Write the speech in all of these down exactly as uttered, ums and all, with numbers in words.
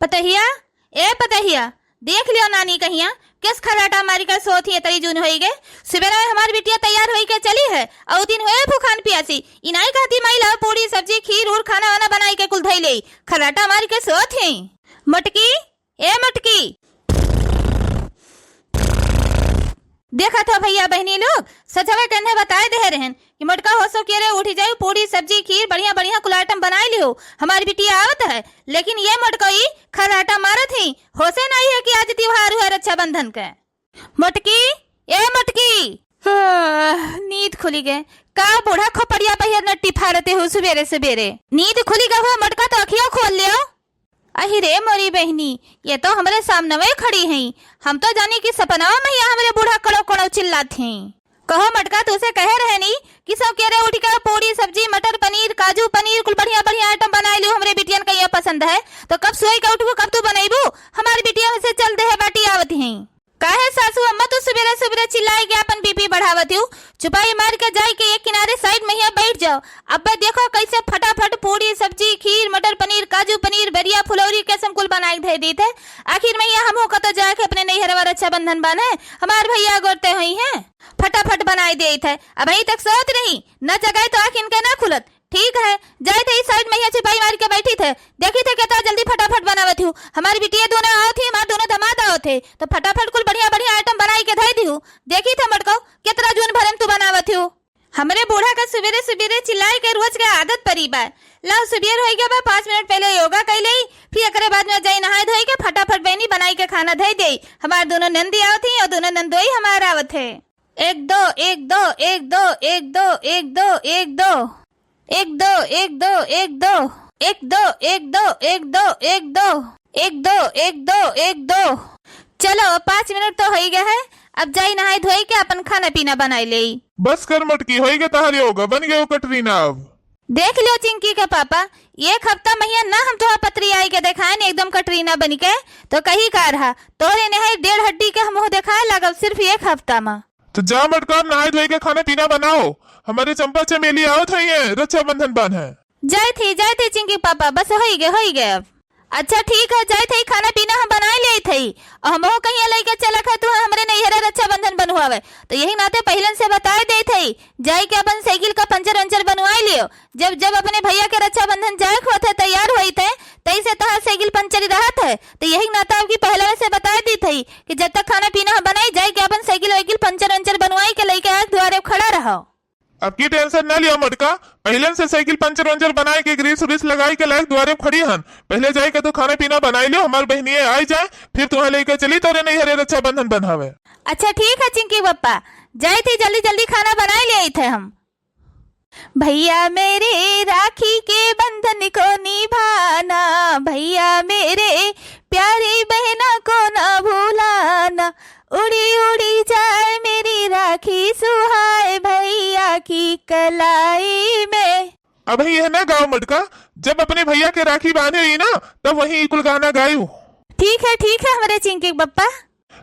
पतहिया, ए पतहिया, देख लियो नानी कहिया, किस खर्राटा मारी के सोत ही इतनी जून होई गे। सुबेरे हमार बिटिया तैयार होई के चली है, और दिन होए भूखान पियासी। इनाई कहती माई लाओ पूड़ी, सब्जी, खीर, उर खाना वाना बनाई के कुल धई ले। खर्राटा मारी के सोत ही। मोटकी, ए मोटकी। देखत हो भैया बहिनी लोग, सजवे के इन्हें बताए दे रहन कि मोटका हो सो के रे उठी जाऊ, पूड़ी, सब्जी, खीर, बढ़िया बढ़िया कुल आइटम बनाई लियो, हमारी बिटिया आवत है। लेकिन ये मोटको ई खर्राटा मारत ही, होसे नहीं है कि आज त्योहार हुआ रक्षाबंधन के। मोटकी, ए मोटकी। आह, नींद खुली गए। का बूढ़ा खोपड़िया पहिया नट्टी फाड़ते हो सुबेरे सुबेरे? नींद खुली गए हुआ मोटका तो अखियों खोल लियो। अहि रे मोरी बहिनी, ये तो हमरे सामनवे खड़ी हईं। हम तो जानी कि सपनवा में ही हमरे बूढ़ा कड़ो कड़ो चिल्लात हईं। कहो मोटका, तू से कहे रहनी कि सब के रे उठ के पूड़ी, सब्जी, मटर पनीर, काजू पनीर, कुल बढ़िया बढ़िया आइटम बनाए लियो, हमरे बिटियन का ये पसंद है। तो कब सोई के उठबू, कब तू बनैबू? हमार बिटिया से चल दे है बाटी आवत हईं। काहे सासू अम्मा तू सुबेरे सुबेरे चिल्लाई के अपन बीपी बढ़ावत हू? चुपाई मार के जाई के एक किनारे साइड में हिया बैठ जाओ। अब्बे देखो कैसे फटाफट पूड़ी, सब्जी, खीर, मटर पनीर, काजू पनीर, बेरिया, फुलौरी, केसम कुल बनाए के धे दीत है। आखिर में हिया हमहू कतो जाए के अपने नैहरवा रक्षाबंधन बान्हे, हमार भैया गोरते होइहैं। फटाफट बनाए देइत है। अबहीं तक सोत रही, न जगाई तो आँख इनके ना खुलत। ठीक है, जाइत है, इस साइड में हिया चुपाई मार के बैठी थे। देखी थे केतना जल्दी फटाफट बनावत हूँ। हमार बिटिया दोनों आवत ही, हमार दोनों दामाद आवत है, तो फटाफट कुल बढ़िया बढ़िया आइटम बनाई के धई दिहू। देखी थे मोटको, केतना जून भरन तू बनावत हूँ। हमरे बूढ़ा का सुबेरे सुबेरे चिल्लाए के रोज के आदत परी बा। लाओ सुबेर होई गया बा, पाँच मिनट पहले योगा कई लेई, फिर एकरे बाद में जाई नहाए धोई के फटाफट बहनी बनाई के खाना धई देई। हमार दोनों नंदी आवत ही और दोनों नंदोई हमार आवत है। एक दो, एक दो, एक दो, एक दो, एक दो, एक दो। एक दो, एक दो, एक दो। एक दो, एक दो, एक दो, एक दो। एक दो, एक दो, एक दो। चलो, अब पाँच मिनट तो होई गए है, अब जाई नहाई धोई के अपन खाना पीना बनाई लेई। बस कर मोटकी, होई गए तहार योगा, बन गए हो कटरीना अब। देख लियो चिंकी के पापा, एक हफ्ता महिया ना हम तोहा पतरी आई के देखाएन एकदम कटरीना बनी के, तो कही का रहा, तोरे नेहाई डेढ़ हड्डी के हम मुँह देखाए लागब सिर्फ एक हफ्ता में। तो जा मोटका, नहाई धोई के खाना पीना बनाओ, हमारे चंपा चमेली आवत है ये रक्षाबंधन बान्हे। जाए थे, जाए थे चिंकी पापा, बस होई गए, होई गए अब। अच्छा ठीक है, जाए थे, खाना पीना हम बनाए ले थे, और हमहू कहिया लेके चलक है तू हमरे नैहरे रक्षाबंधन बनवावे, तो यही नाते पहिलन से बताए दे थे, जाए के अपन साइकिल का पंचर वंचर बनवाए लियो। जब जब अपने भैया के रक्षाबंधन जाए के होत है, तैयार होई थे, तई से तहार साइकिल पंचर ही रहत है, तो यही नाता आपकी पहले से बताए दी थी कि जब तक खाना पीना हम बनाई, जाए के अपन साइकिल वाइकिल पंचर वंचर बनवाई के लेके आए दुआरे खड़ा रहो। अब की टेंशन ना लियो मोटका, पहले से साइकिल पंचर वंचर बनाए के ग्रीस उरीस लगाई के लायक दुआरे खड़ी हन। पहले जाए के तू खाना पीना बनाई लियो, हमार बहनिये आई जाए, फिर तुम्हें लेके चली तोरे नैहरे रक्षाबंधन बनावे। अच्छा ठीक है चिंकी पप्पा, जाए थे जल्दी जल्दी खाना बनाए ले आई थे हम। भैया मेरे राखी के बंधन को निभाना, भैया मेरे प्यारी बहना को ना भुलाना, उड़ी उड़ी जाए मेरी राखी सुहाए भैया की कलाई में। अब यह ना गाओ मोटका, जब अपने भैया के राखी बांधे ही ना, तब वही कुल गाना गायू। ठीक है, ठीक है हमरे चिंकी पप्पा।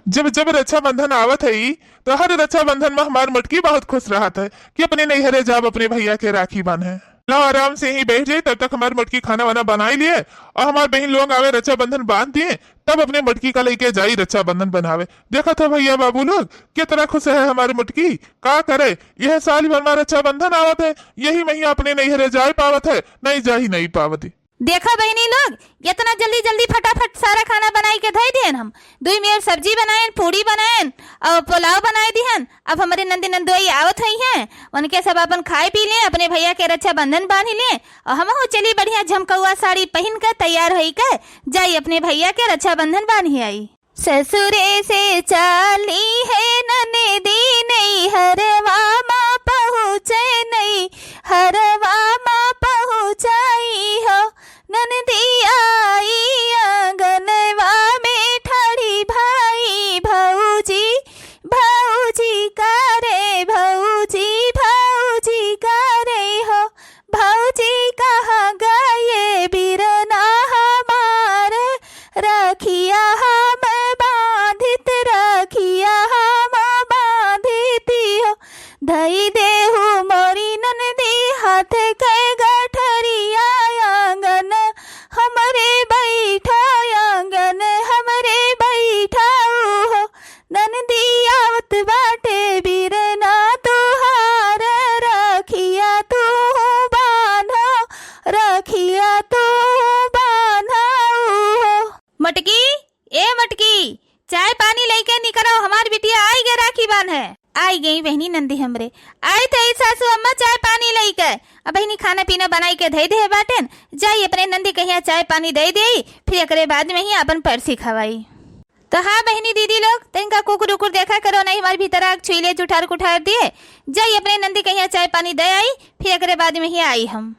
जब जब रक्षाबंधन आवत है, तो हर रक्षाबंधन में हमार मोटकी बहुत खुश रहत है कि अपने नैहरे जाब अपने भैया के राखी बांधे। लाओ आराम से ही बैठ जाई, तब तक हमार मोटकी खाना वाना बनाई लिए और हमार बहन लोग आवे रक्षाबंधन बांध दिए, तब अपने मोटकी का लेके जाई रक्षाबंधन बनावे। देखत हो भैया बाबू लोग, कितना खुश है हमार मोटकी। का करे, यह साल भर में रक्षाबंधन आवत है, यही महिया अपने नैहरे जाए पावत है, नहीं जाही नहीं पावत। देखा बहिनी लोग, इतना जल्दी जल्दी फटाफट सारा खाना बनाई के धई दिहन हम। दुई मेर सब्जी बनाएन, पूड़ी बनाएन और पुलाव बनाए दिहन। अब हमरे नंदी नंदोई आवत हुई हैं, उनके सब अपन खाए पी लें, अपने भैया के रक्षाबंधन बांध लें और हमहू चली बढ़िया झमकौआ साड़ी पहिन के तैयार होई के जाई अपने भैया के रक्षाबंधन बांध आई। ससुरे से चाली है ननदी नैहरवा मा पहुँचे नैहरवा मा पहुँचाई हो। ननदी आई आंगनवा में ठाड़ी भाई भौजी, भौजी करे भौजी, भौजी करे हो। भौजी कहाँ गए बिरना हमार, राखिया हम बांधित, राखिया हम बांधित हो। धई देहु मोरी ननदी हाथ के तू बान्हउ हो। मटकी, ए मटकी, चाय पानी लइके निकरो, हमार बिटिया आइ गे राखी बान्हे। आइ गई बहिनी नंदी हमरे। आइत हई सासू अम्मा चाय पानी लइके। अब बहिनी खाना पीना बनाइ के धइ देहे बाटेन, जाई अपने नंदी कहिया चाय पानी दइ देई, फिर एकरे बाद में ही आपन परसी खवाई। तो हाँ बहिनी दीदी लोग, तनिका कुकुर उकुर देखा करो, नहीं हमार भीतर आग छुई ले जुठार कुठार दिए। जाई अपने नंदी कहिया चाय पानी दइ आई, फिर एकरे बाद में ही आई हम।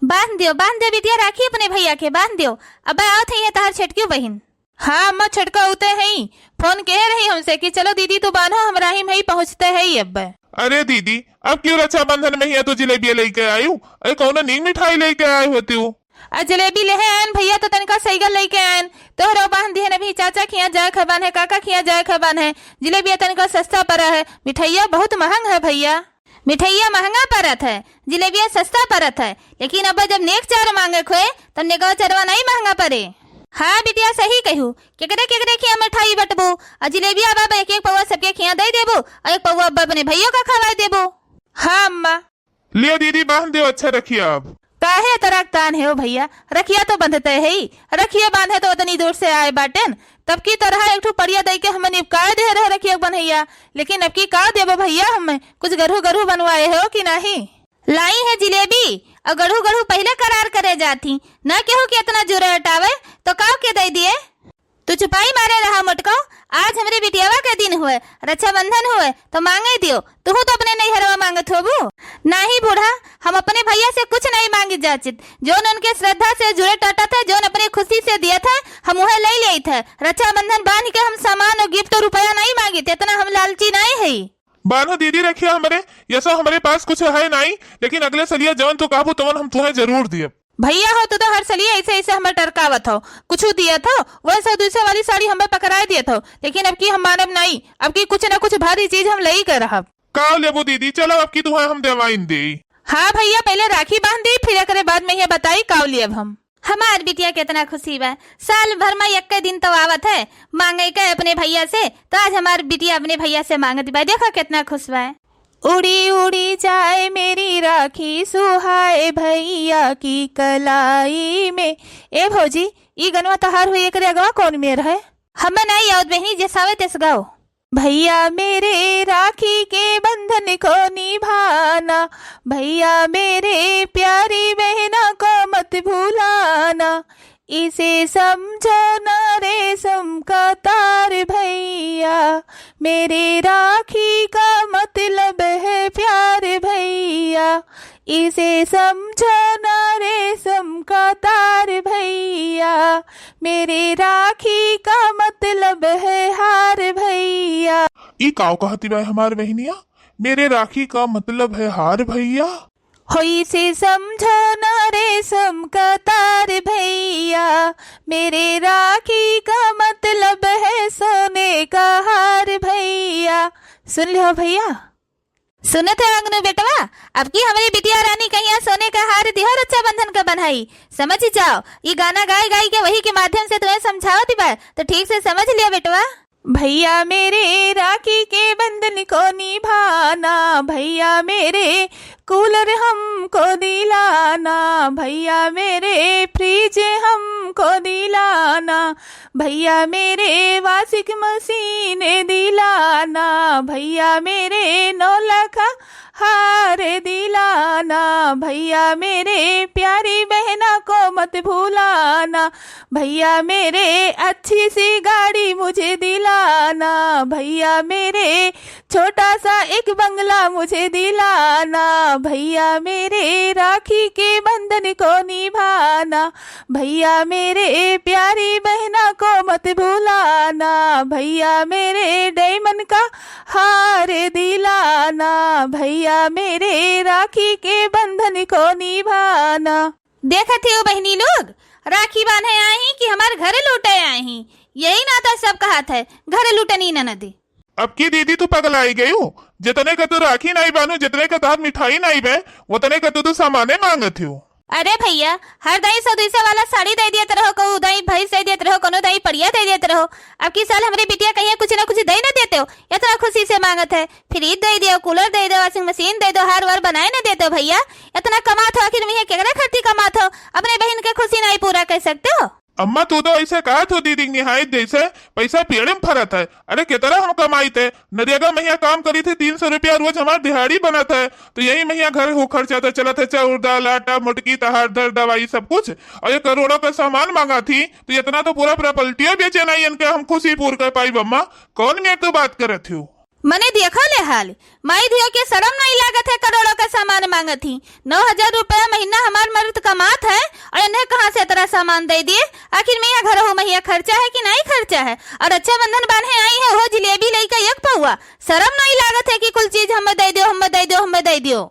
बांध दियो, बांध दियो बिटिया राखी अपने भइया के, बांध दियो। अब आवत हई तहार छोटकी बहिन। हाँ अम्मा, छोटका उते हई, फोन केहे रही हमसे कि चलो दीदी तू बान्हो, हम राही में हई पहुँचते हई अब। अरे दीदी, अब क्यों रक्षाबंधन में हिया तू जिलेबिया लइके आयु? अरे कौनो नीक मिठाई लइके आयु होतिउ। आ जलेबी लेहे आयन भइया तो तनिका सइगल लइके आयन, तोहरो बांध दिहन अभी चाचा खिया जाए ख बान्हे, काका खिया जाए ख बान्हे। जिलेबिया तनिका सस्ता परा है, मिठाइया बहुत महंग है भइया। मिठाइया महंगा परत है, जिलेबिया सस्ता परत है, लेकिन अब जब नेक चार मांगे खोए, तब नेकवा चरवा नहीं महंगा परे। हाँ बिटिया, सही कहू, केकरे केकरे खिया मिठाई बटबू, आ जिलेबिया अब एक एक पौवा सबके खिया दइ देबू, आ एक पौवा अब अपने भइयो का खवाइ देबू। हाँ अम्मा। लियो दीदी, बांध दियो अच्छा रखिया अब। काहे अतरा तान है ओ भइया, रखिया तो बंधते है ही, रखिया बांधे तो उतनी दूर से आए बाटेन, तब की तरह एक ठो पड़िया दइ के हमें निपकाए दे रहे रखिया बनैया, लेकिन अब की का देबो भइया, हमें कुछ गरहू गरहू बनवाए हो कि नाही? लाई है जिलेबी, और गढ़ू गढ़ू पहिले करार करे जात ही, ना केहू के इतना जुरे अटावे, तो काव के दइ दिए? तू चुपाई मारे रहा मोटको, आज हमरे बिटियावा के दिन हुए, रक्षाबंधन हुए, तो मांगे दियो, तुहू तो अपने नैहरवा मांगत होबू। नाही बूढ़ा, हम अपने भइया से कुछ नहीं मांगे जाचित, जौन उनके श्रद्धा से जुरे टाटत है, जौन अपने खुशी से दियत है, हम उहे लइ लेइत है। रक्षाबंधन बांध के हम सामान और गिफ्ट और रुपया नहीं मांगित, इतना हम लालची नहीं है। बान्हो दीदी रखिया हमरे, यसो हमरे पास कुछ है नाई, लेकिन अगले सलिया जवन तू कहबू तवन हम तुहे जरूर दियब। भइया हो, तू तो हर सलिया ऐसे ऐसे हमें टरकावत हो, कुछ दियत हो, वह सौ दुई सौ वाली साड़ी हमें पकड़ाए दियत हो, लेकिन अब की हम मानब नाई, अब की कुछ ना कुछ भारी चीज हम लई के रहब। का लेबू दीदी, चलो अब की तुहे हम देवाइन देई। हाँ भइया, पहिले राखी बांध दी, फिर एकरे बाद में ये बताई का लेब हम। हमार बिटिया केतना खुशी बा, साल भर में एक्के दिन तो आवत है मांगे के अपने भइया से, तो आज हमार बिटिया अपने भइया से मांगत बा, देखो केतना खुश बा। उड़ी उड़ी जाए मेरी राखी सुहाए भइया की कलाई में। ए भौजी, ई गनवा तहार हुई, एकरे अगवा कौन मेर है? हमें नहीं आवत बहिनी, जैसा आवे तैसे गाओ। भइया मेरे राखी के बंधन को निभाना, भइया मेरे प्यारी बहना को मत भुलाना, इसे समझो ना रेशम का तार भइया, मेरे राखी का मतलब है प्यार भइया, इसे समझो ना रेशम का तार भइया, मेरे राखी का मतलब है हार भइया। ई काव कहती बा हमार बहिनिया, मेरे राखी का मतलब है हार भइया। होई से समझो ना रेशम का तार भइया, मेरे राखी का मतलब है सोने का हार भइया। सुन लियो भइया। सुनत है अंगनू बेटवा, अब की हमरी बिटिया रानी कहिया सोने का हार दिहो रक्षाबंधन का बन्हाई। समझ जाओ, ई गाना गाई गाई के वही के माध्यम से तुम्हें समझावत बा, तो ठीक से समझ लियो बेटवा। भइया मेरे राखी के बंधन को निभाना, भइया मेरे कूलर हमको दिलाना, भइया मेरे फ्रिज हमको दिलाना, भइया मेरे वाशिंग मशीन दिलाना, भइया मेरे नौ लाख हार दिलाना, भइया मेरे प्यारी बहना को मत भुलाना, भइया मेरे अच्छी सी गाड़ी मुझे दिलाना, भइया मेरे छोटा सा एक बंगला मुझे दिलाना, भइया मेरे राखी के बंधन को निभाना, भइया मेरे प्यारी बहना को मत भुलाना, भइया मेरे डायमंड का हार दिलाना, भइया मेरे राखी के बंधन को निभाना। देखत ही हो बहिनी लोग, राखी बांधे आई कि हमार घर लूटे आई, यही नाता सब कहत है, घर लूटनी ननद। अब की दीदी तू पगलाई गयू, जितने का तू राखी नाई बानू, जितने का तहार मिठाई नाई बे, उतने का तू, तू सामाने मांगत हो। अरे भइया, हर दाई सौ दुई सौ वाला साड़ी दइ देत रहो, कहूँ दाई भैंस दइ देत रहो, कउनो दाई पड़िया दइ देत रहो। अब की साल हमरे बिटिया कहिया कुछ ना कुछ दइ ना देतेउ, एतना खुसी से माँगत है। फ्रिज दइ देउ, कूलर दइ देउ, washing machine दइ देउ, हार वार बनाए ना देतेउ भइया। एतना कमात हो, आखिर मइहाँ केकरा खातिर कमात हो? अपने बहिन के खुसी नाहीं पूरा कइ सकतेउ? अम्मा, तू तो अइसे कहत हो दीदी निहायत जइसे पइसा पेड़े में फरत है। अरे, केतना हम कमाइत है, नरेगा मइहाँ काम करित ही, तीन सौ रुपया रोज हमार दिहाड़ी बनत है, तो यही मइहाँ घर हो खर्चा तो चलत है, चाउर, दाल, आटा, मोटकी, तहार, दर, दवाई, सब कुछ। अउर ये करोड़ों का सामान माँगत ही, तो एतना तो पूरा प्रॉपर्टियो बेचे नाहीं, इनके हम खुसी पूर कइ पाइब अम्मा। कउन मेर तू बात करत हो? मने देखो ले हाल, माई धियो के सरम नाहीं लागत है, करोड़ों का सामान माँगत ही। नौ हजार रुपया महीना हमार मर्द कमात है, अउर इन्हें कहाँ से एतना सामान दइ दिए? आखिर मइहाँ घरहू मइहाँ खर्चा है कि नाहीं खर्चा है? अउर रक्षाबंधन बान्हे आई है, ओहो जिलेबी लइके एक पउआ। सरम नाहीं लागत है कि कुल चीज हमें दइ देउ, हमें दइ देउ, हमें दइ देउ।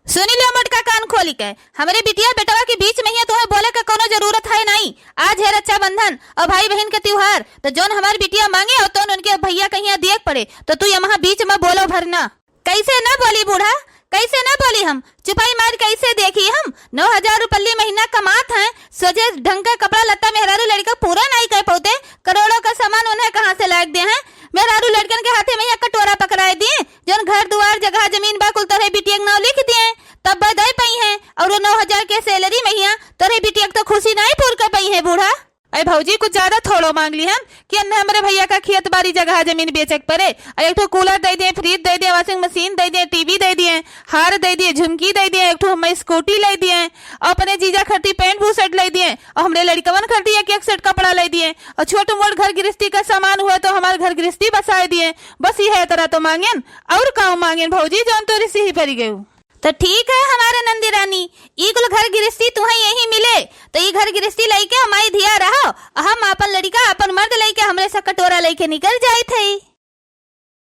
सुनि लेव मोटका कान खोलि के, हमरे बिटिया बेटवा के बीच मइहाँ तोहे बोले के कउनो जरूरत है नाहीं। आज है रक्षाबंधन अउर भाई बहिन के तिउहार, तो जउन हमार बिटिया माँगे अउर तउन उनके भइया कहिया दिए के पड़े, तो तू यमहाँ बीच में बोलो भर ना। कइसे ना बोली बूढ़ा, कइसे ना बोली हम? चुपाई मार कइसे देखी हम? नौ हजार रुपल्ली महीना कमात हैं, सोझे ढंग के कपड़ा लत्ता मेहरारू लड़िका पूरा नाहीं कइ पउते, करोड़ों का सामान उन्हें कहाँ से लाइ के दिए हैं? मेहरारू लड़िकन के हाथे मइहाँ कटोरा पकड़ाइ दिए, जउन घर दुआर जगह जमीन बा कुल तोहरे बिटिया के नाव लिखि दिए, तब बा दइ पइहें, अउर वो नौ हजार के salary मइहाँ तोहरे बिटिया के तो खुसी नाहीं पूर कइ पइहें बूढ़ा। अरे भउजी, कुछ ज्यादा थोड़ो माँग लिहन कि अन्हें हमरे भइया का खेत बारी जगह जमीन बेचे के पड़े, अउर एक ठो कूलर दइ दिए, फ्रिज दइ दिए, washing machine दइ दिए, टीवी दइ दिए, हार दइ दिए, झुमकी दइ दिए, एक ठो हमें स्कूटी लइ दिए, अउर अपने जीजा खरती पैंट बुसेट लइ दिए, अउर हमरे लड़िकवन खरती एक एक सेट कपड़ा लइ दिए, अउर छोट मोट घर गृहस्थी का सामान हुआ तो हमार घर गृहस्थी बसाइ दिए। बस इहे एतना तो माँगेन, अउर काउ माँगेन भउजी, जउन तोरी सिही परि गयू। तो ठीक है हमारे नंदी रानी, ई कुल घर गृहस्थी तुहें यहीं मिले, तो ई घर गृहस्थी लइके हमारी धिया रहो, अउर हम आपन लड़िका, आपन मर्द लइके हमरे से कटोरा लइके निकल जाइत है।